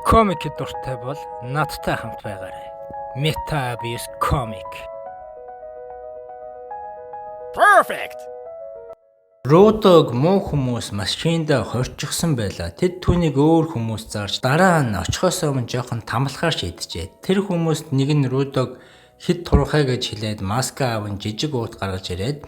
Комик дуртай бол надтай хамт байгаарай. Meta Abuse Comic. Perfect! Рудог муу хүмүүс машиндаа хорчихсон байлаа. Тэд түүнийг өөр хүмүүс зарж дараа нь очихоос өмнө жоохон тамлахаар шийджээ. Тэр хүмүүст нэг нь Рудог хэд турхай гэж хэлээд маска аван жижиг уут гаргаж ирээд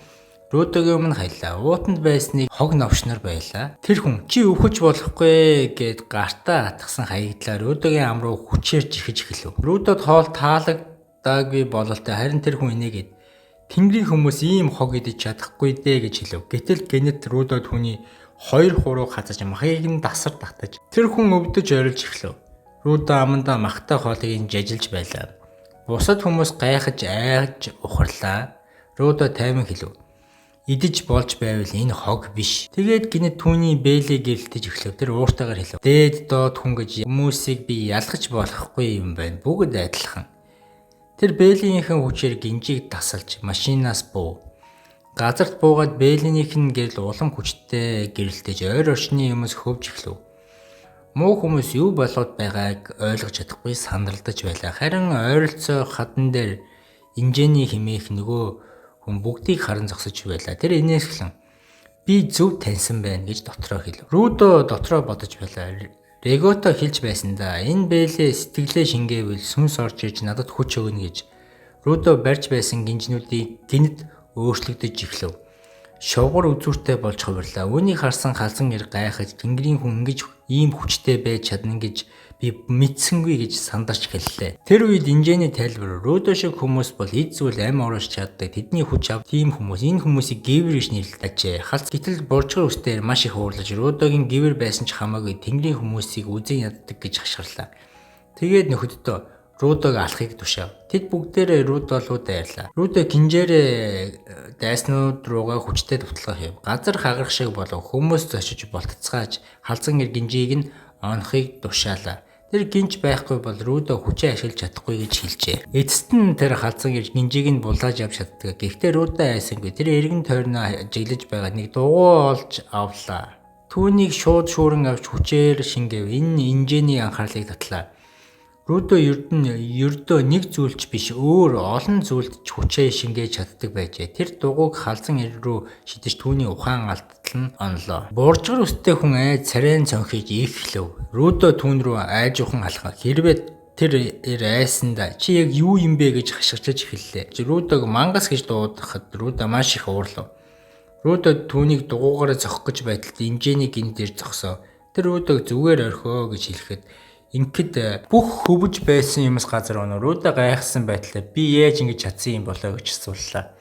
Рудогийн өмнө хаялаа. Уутанд байсныг хог новшнор байлаа. Тэр хүн чи өвхөж болохгүй гэд гартаа атгсан хаягдлаа Рудогийн ам руу хүчээр жихэж эхлэв. Рудод хоол таалагдаагүй бололтой, харин тэр хүн инээгээд "Тэнгэрийн хүмүүс ийм хог идэж чадахгүй дээ" гэж хэлв. Гэтэл гэнэт Рудо түүний хоёр хуруу хазаж махыг нь дасар татаж тэр хүн өвдөж орилж эхлэв. Рудо амандаа махтай хоолыг нь жажилж байлаа. Бусад хүмүүс гайхаж айж ухарлаа. Рудо тайван хэлв: "Идэж болж байвал энэ хог биш." Тэгээд гэнэт түүний бээлий гэрэлтэж эхлэв. Тэр ууртайгаар хэлв: "Дээд доод хүн гэж хүмүүсийг би ялгаж болохгүй юм байна. Бүгд адилхан." Тэр бээлийнхэн хүчээр гинжийг тасалж машинаас буув. Газарт буугаад бээлийнх нь гэрэл улам хүчтэй гэрэлтэж ойр орчны юмс хөвж эхлэв. Муу хүмүүс юу болоод байгааг ойлгож чадахгүй сандралдаж байлаа. Харин ойролцоо хадан дээр инжений хэмээх нөгөө хүн бүгдийг харан зогсож байлаа. Тэр инээсгэлэн "Би зөв таньсан байна" гэж дотроо хэлв. Рудо дотроо бодож байлаа. Регото хэлж байсан да. Энэ бээлээ сэтгэлээ шингээвэл сүнс орж ирж надад хүч өгнө гэж. Рудо барьж байсан гинжнүүдийг гэнэт өөрчлөгдөж эхлэв. Шовгор үзүүртэй болж хувирлаа. Үүнийг харсан халзан эр гайхаж "Тэнгэрийн хүн ингэж ийм хүчтэй байж чадна гэж би мэдсэнгүй" гэж сандарч эхэллээ. Тэр үед инжений тайлбар: Рудо шиг хүмүүс бол эд зүйл амь оруулж чаддаг. Тэдний хүч ав тийм хүмүүс. Энэ хүмүүсийг гэвэр гэж нэрлэжээ. Халз гэтэл буржгар үстэй маш их уурлаж Рудогийн гэвэр байсан ч хамаагүй Тэнгэрийн хүмүүсийг үзэн яддаг гэж хашгирлаа. Тэгээд нөхөддөө Рудог алахыг тушаав. Тэд бүгдээрээ Рудо руу дайрлаа. Рудо гинжээрээ дайснууд руугаа хүчтэй довтолгоо хийв. Газар хагарах шиг болов. Хүмүүс зочиж болтцгааж халзан эр гинжийг нь онохыг тушаалаа. Тэр гинж байхгүй бол Рудо хүчээ ашиглаж чадахгүй гэж хэлжээ. Эцэст нь тэр халзан эр гинжийг нь булааж явж чаддаг. Гэхдээ Рудо айсангүй. Тэр эргэн тойрноо ажиглаж байгаа нэг дугуй олж авлаа. Түүнийг шууд шүүрэн авч хүчээр шингээв. Энэ инжений анхаарлыг татлаа. Рудо ердөө нэг зүйл ч биш, өөр олон зүйлд ч хүчээ шингээж чаддаг байжээ. Тэр дугуйг халзан эр рүү шидэж түүний ухаан алдтал нь онолоо. Буржгар үстэй хүн айж царайн цонхиж эхлэв. Рудо түүн рүү айжуухан алхав. Хэрвээ тэр эр айсандаа "Чи яг юу юм бэ?" гэж хашгирчиж эхэллээ. Рудог мангас гэж дуудахад Рудо маш их уурлав. Рудо түүнийг дугуйгаараа зохих гэж байталд инжений гэнэт ирж зогсов. Тэр Рудог "Зүгээр орхио" гэж хэлэхэд ингээд бүх хөвж байсан юмс газар оноо. Рудо гайхсан байдлаа "Би яаж ингэж чадсан юм болоо?" гэж асуулаа.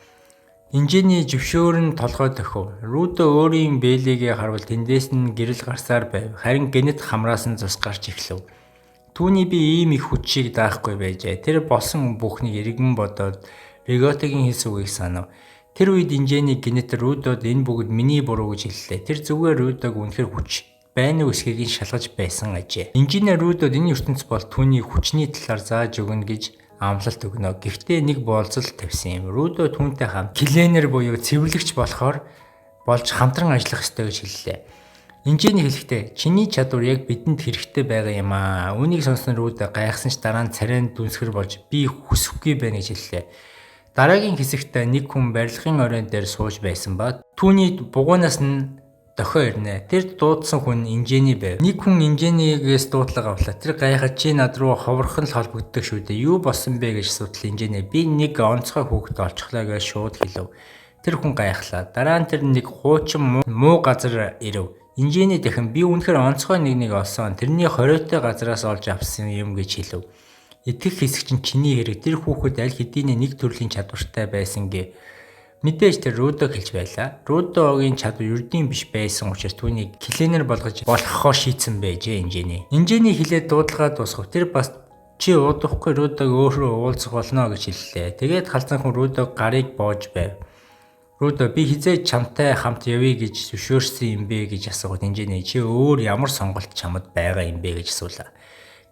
Инжений зөвшөөр нь толгой дохив. Рудо өөрийн бээлийгээ харвал тэндээс нь гэрэл гарсаар байв. Харин гэнэт хамраас нь цус гарч эхлэв. Түүний би ийм их хүчийг даахгүй байжээ. Тэр болсон бүхнийг эргэн бодоод Реготогийн хэлсэн үгийг санав. Тэр үед инжений гэнэт Рудод "Энэ бүгд миний буруу" гэж хэллээ. Тэр зүгээр Рудог үнэхээр хүч байна уу эсэхийг нь шалгаж байсан ажээ. Инженер Рудод энэ ертөнц бол түүний хүчний талаар зааж өгнө гэж амлалт өгнө. Гэхдээ нэг болзол тавьсан юм. Рудо түүнтэй хамт cleaner буюу цэвэрлэгч болохоор болж хамтран ажиллах ёстой гэж хэллээ. Инжений хэлэхдээ "Чиний чадвар яг бидэнд хэрэгтэй байгаа юм аа." Үүнийг сонссон Рудо гайхсан ч дараа нь царайн дүнсгэр болж "Би хүсэхгүй байна" гэж хэллээ. Дараагийн хэсэгт нэг хүн барилгын оройн дээр сууж байсан ба түүний бугуунаас нь дохио ирнэ. Тэр дуудсан хүн инжений байв. Нэг хүн инженийгээс дуудлага авлаа. Тэр гайхаж "Чи над руу ховорхон л холбогддог шүү дээ. Юу болсон бэ?" гэж асуудал инженээ. "Би нэг онцгой хүүхэд олчихлоо" гэж шууд хэлв. Тэр хүн гайхлаа. Дараа нь тэр нэг хуучин муу газар ирэв. Инжений дахин "Би үнэхээр онцгой нэг нэг олсон. Тэрний хориотой газраас олж авсан юм" гэж хэлв. Итгэх хэсэг чинь чиний хэрэг. Тэр хүүхэд аль хэдийнэ нэг төрлийн чадвартай байсан гэ. Мэдээж тэр Рудог хэлж байлаа. Рудогийн чадвар ердийн биш байсан учраас түүнийг cleaner болгож болохоо шийдсэн байжээ инжений. Инжений хэлээд дуудлагаа дуусгав. Тэр бас "Чи удахгүй Рудог өөрөө уулзах болно" гэж хэллээ. Тэгээд халзан хүн Рудог гарыг боож байв. Рудо "Би хэзээ чамтай хамт явъя гэж зөвшөөрсөн юм бэ?" гэж асуухад инжений "Чи өөр ямар сонголт чамд байгаа юм бэ?" гэж асуулаа.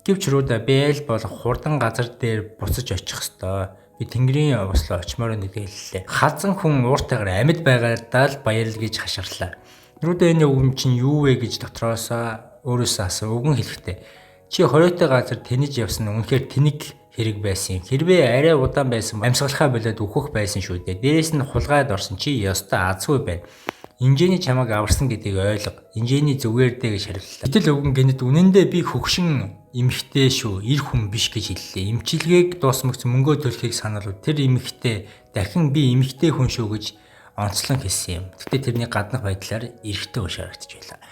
Гэвч Рудо "Би аль болох хурдан газар дээр буцаж очих ёстой. Би Тэнгэрийн овослоо очимоор нэг" хэллээ. Халзан хүн ууртайгаар "Амьд байгаадаа л баярлал" гэж хашгирлаа. Рудо "Энэ үг чинь юу вэ?" гэж дотроосоо өөрөөсөө асуув. Өвгөн хэлэхдээ Чи хориотой газар тэнэж явсан нь үнэхээр тэнэг хэрэг байсан юм. Хэрвээ арай удаан байсан амьсгалахаа болоод үхэх байсан шүү дээ. Дээрээс нь хулгайд орсон, чи ёстой азгүй байна. Инжени чамайг аварсан гэдгийг ойлго. Инжени зүгээр дээ гэж хариуллаа. Гэтэл өвгөн гэнэт үнэндээ би хөгшин эмэгтэй шүү. Эр хүн биш гэж хэллээ. Эмчилгээг дуусмагц мөнгөө төлөхийг санал. Тэр эмэгтэй дахин би эмэгтэй хүн шүү гэж онцлон хэлсэн юм. Гэхдээ тэрний гаднах байдлаар эрэгтэй хүн шаарагдаж байлаа.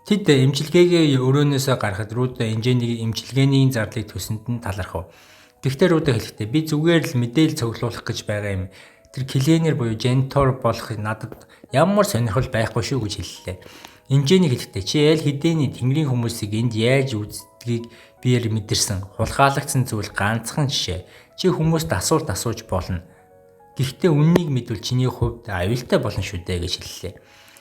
Тэд эмчилгээгээ өрөөнөөсөө гарахад Рудо инженерийн эмчилгээний зардлыг төлсөнд нь талархав. Гэхдээ Рудо хэлэхдээ би зүгээр л мэдээлэл цуглуулах гэж байгаа юм. Тэр cleaner буюу janitor болох надад ямар сонирхол байхгүй шүү гэж хэллээ. Инженер хэлэхдээ чи аль хэдийний тэнгэрийн хүмүүсийг энд яаж үздгийг биеэр мэдэрсэн. Хулгайлагдсан зүйл ганцхан жишээ. Чи хүмүүст асуулт асууж болно. Гэхдээ үнэнийг мэдвэл чиний хувьд аюултай болно шүү дээ гэж хэллээ.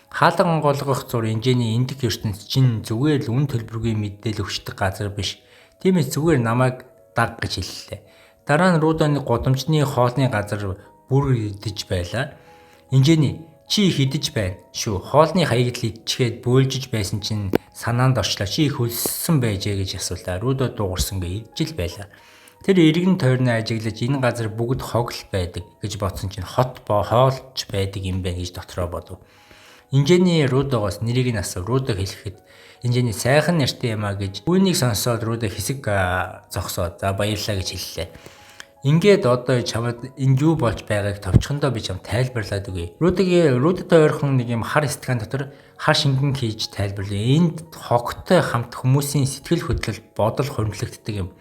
Хаалга онгойлгох зур инженерийн эндэх ертөнц чинь зүгээр л үн төлбөргүй мэдээлэл өгчдөг газар биш. Тиймээс зүгээр намайг даг гэж хэллээ. Дараа нь Рудоны гудамжны хоолны газар бүр идэж байлаа. Инженер чи их идэж байна шүү. Хоолны хаягдал идчихээд бөөлжиж байсан чинь санаанд орчлоо. Чи их хөлссөн байжээ гэж асуулаа. Рудо дуугарсангүй идэж л байлаа. Тэр эргэн тойрноо ажиглаж энэ газар бүгд хог л байдаг гэж бодсон чинь хот хоолч байдаг юм байна гэж дотроо бодов. Инженер Рудогоос нэрийг нь асуув. Рудо хэлэхэд инженер сайхан нэртэй юм а гэж үүнийг сонсоод Рудо хэсэг зогсоод за баярлалаа гэж хэллээ. Ингээд одоо чамд энд юу болж байгааг товчхондоо би чам тайлбарлаад өгье. Рудогийн Рудотой ойрхон нэг юм хар стакан дотор хар шингэн хийж тайлбарлая. Энд хогтой хамт хүмүүсийн сэтгэл хөдлөл, бодол хуримтлагддаг юм.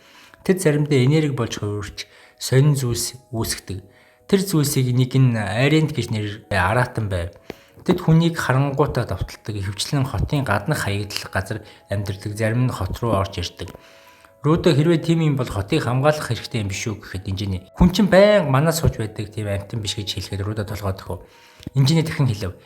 Тэр заримдаа энерги болж хувирч сонин зүйлс үүсгэдэг. Тэр зүйлсийг нэг нь Арент гэж нэр араатан байв. Тэд хүнийг харангуйтаа довтолдог. Ихэвчлэн хотын гаднах хаягдал газар амьдардаг, зарим нь хот руу орж ирдэг. Рудо хэрвээ тийм юм бол хотыг хамгаалах хэрэгтэй юм биш үү гэхэд инженер хүн чинь байнга манаа сууж байдаг тийм амьтан биш гэж хэлэхэд Рудо толгой дөхөв. Инженер дахин хэлэв.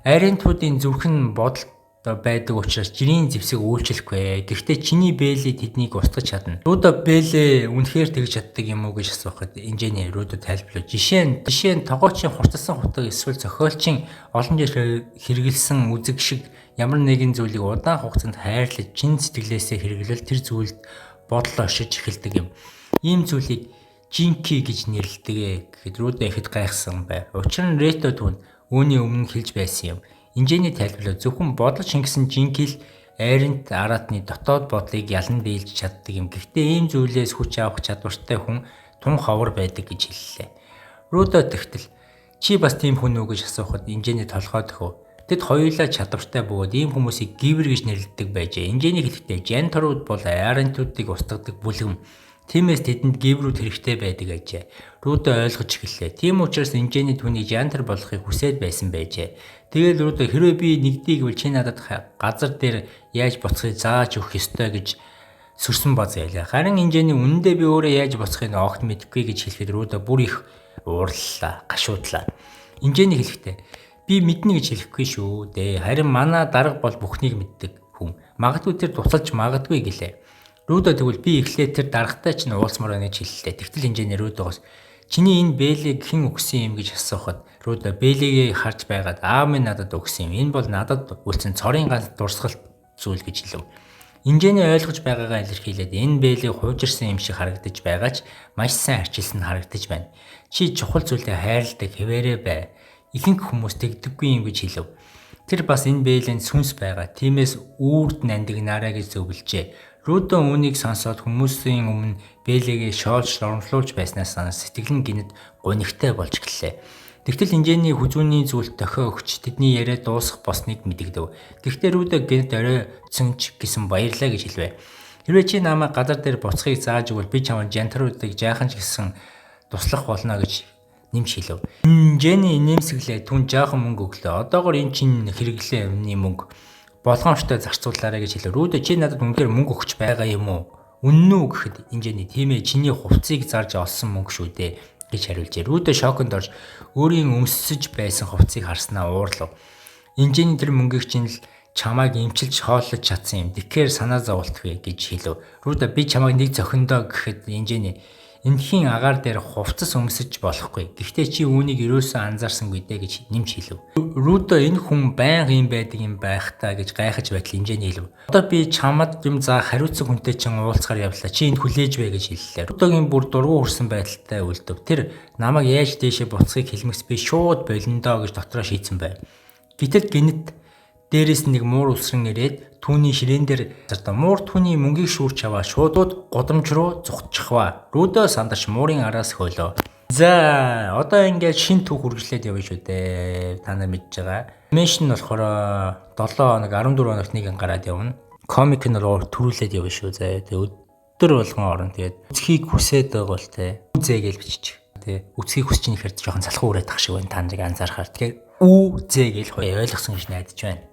Арентуудын зүрх нь бодол байдаг учраас жирийн зэвсэг үйлчлэхгүй. Гэхдээ чиний бээлий тэднийг устгах чадна. Рудо бээлээ үнэхээр тэгж чаддаг юм уу гэж асуухад инженер Рудо тайлбарлав. Жишээ нь тогоочийн хурцласан хутаг эсвэл зохиолчийн олон жил хэрэглэсэн үзэг шиг ямар нэгэн зүйлийг удаан хугацаанд хайрлаж чин сэтгэлээсээ хэрэглэл тэр зүйлд бодол оршиж эхэлдэг юм. Ийм зүйлийг жинки гэж нэрлэдэг гэхэд Рудо ихэд гайхсан байв. Учир нь Рето түүнд үүний өмнө хэлж байсан юм. Инженер тайлбарлав. Зөвхөн бодол шингэсэн жинки л айрент араатны дотоод бодлыг ялан дийлж чаддаг юм. Гэхдээ ийм зүйлээс хүч авах чадвартай хүн тун ховор байдаг гэж хэллээ. Рудо тэгтэл чи бас тийм хүн үү гэж асуухад инженер толгой дөхөв. Тэд хоёулаа чадвартай бөгөөд ийм хүмүүсийг giver гэж нэрлэдэг байжээ. Инженер хэлэхдээ jantor ууд бол арентуудыг устгадаг бүлэм. Тиймээс тэдэнд giver үүд хэрэгтэй байдаг ажээ. Рудо ойлгож эхэллээ. Тийм учраас инженер түүнийг janitor болохыг хүсээд байсан байжээ. Тэгэл Рудо хэрвээ би нэгдий гэвэл чи надад газар дээр яаж буцахыг зааж өгөх ёстой гэж сөрсөн баз ялаа. Харин инженер үнэндээ би өөрөө яаж буцахыг огт мэдэхгүй гэж хэлэхэд Рудо бүр их уурлаа, гашуудлаа. Инженер хэлэхдээ би мэднэ гэж хэлэхгүй шүү дээ. Харин манай дарга бол бүхнийг мэддэг хүн. Магадгүй тэр тусалж магадгүй гэлээ. Рудо тэгвэл би эхлээд тэр даргатай чинь уулзмаар байна гэж хэллээ. Тэгтэл инженер Рудогоос чиний энэ бээлийг хэн өгсөн юм гэж асуухад Рудо бээлийгээ харж байгаад аав минь надад өгсөн юм. Энэ бол надад үлдсэн цорын ганц дурсгал зүйл гэж хэлв. Инженер ойлгож байгаагаа илэрхийлээд энэ бээлий хуужирсан юм шиг харагдаж байгаа ч маш сайн арчилсан харагдаж байна. Чи чухал зүйлээ хайрладаг хэвээрээ бай. Ихэнх хүмүүс тэгдэггүй юм гэж хэлв. Тэр бас энэ бээлийнд сүнс байгаа. Тиймээс үүрд нандинараа гэж зөвлөжээ. Рудо үүнийг сонсоод хүмүүсийн өмнө бээлийгээ шоолж лоромжлуулж байснаас сэтгэл нь гэнэт гунигтай болж эхэллээ. Тэгтэл инженерийн хүзүүний зүйлд дохио өгч тэдний яриа дуусах болсныг мэдэгдэв. Гэхдээ Рудо гэнэт оройцсон ч гэсэн баярлаа гэж хэлвэ. Хэрвээ чи намайг газар дээр буцахыг зааж өгвөл би чамайг janitor уудыг жаахан ч гэсэн туслах болно гэж нэмж хэлв. Инженерийн инээмсэглээ түн жаахан мөнгө өглөө. Одоогор энэ чинь хэрэглээ юмны мөнгө. Болгоомжтой зарцуулаарай гэж хэлв. Рудо чи надад үнэхээр мөнгө өгч байгаа юм уу? Үнэн үү гэхэд инженер тийм ээ чиний хувцсыг зарж олсон мөнгө шүү дээ гэж хариулжээ. Рудо шоконд орж өөрийн өмсөж байсан хувцсыг харснаа уурлав. Инженер тэр мөнгийг чинь л чамайг эмчилж хооллож чадсан юм. Тэгэхээр санаа зоволтгүй гэж хэлв. Рудо би чамайг нэг зохиндоо гэхэд инженер Эндхийн агаар дээр хувцас өмсөж болохгүй. Гэхдээ чи үүнийг ерөөсөө анзаарсангүй дээ гэж нэмж хэлв. Рудо энэ хүн байнга юм байдаг юм байх та гэж гайхаж байтал инжээний хэлв. Одоо би чамд юм заах хариуцсан хүнтэй чин уулзахаар явлаа. Чи энд хүлээж бай гэж хэллээ. Рудогийн бүр дургүй хүрсэн байдалтай үлдэв. Тэр намайг яаж дээшээ буцахыг хэлмэгц би шууд болиндоо гэж дотроо шийдсэн байв. Гэтэл гэнэт дээрээс нэг муур үсрэн ирээд түүний ширээн дээр зардаа. Муур түүний мөнгийг шүүрч аваа шуудууд гудамж руу зугтчихваа. Рудо сандарч муурын араас хөөлөө. За, одоо ингээд шинэ түүх үргэлжлээд явна шүү дээ. Та нар мэдж байгаа. Animation нь болохоор 7 хоног, 14 хоногт нэг гараад явна. Комик нь бол төрүүлээд явна шүү заа. Тэгээ өдөр болгон орно. Тэгээд үзхийг хүсээд байгаа бол те үзээ гэж биччих. Тэ үзхийг хүсэж ийн гэхээр жоохон залхуу үрээд тах шиг байна та нарыг анзаархаар. Тэгэхээр үү зэ гэж ойлгосон гэж найдаж байна.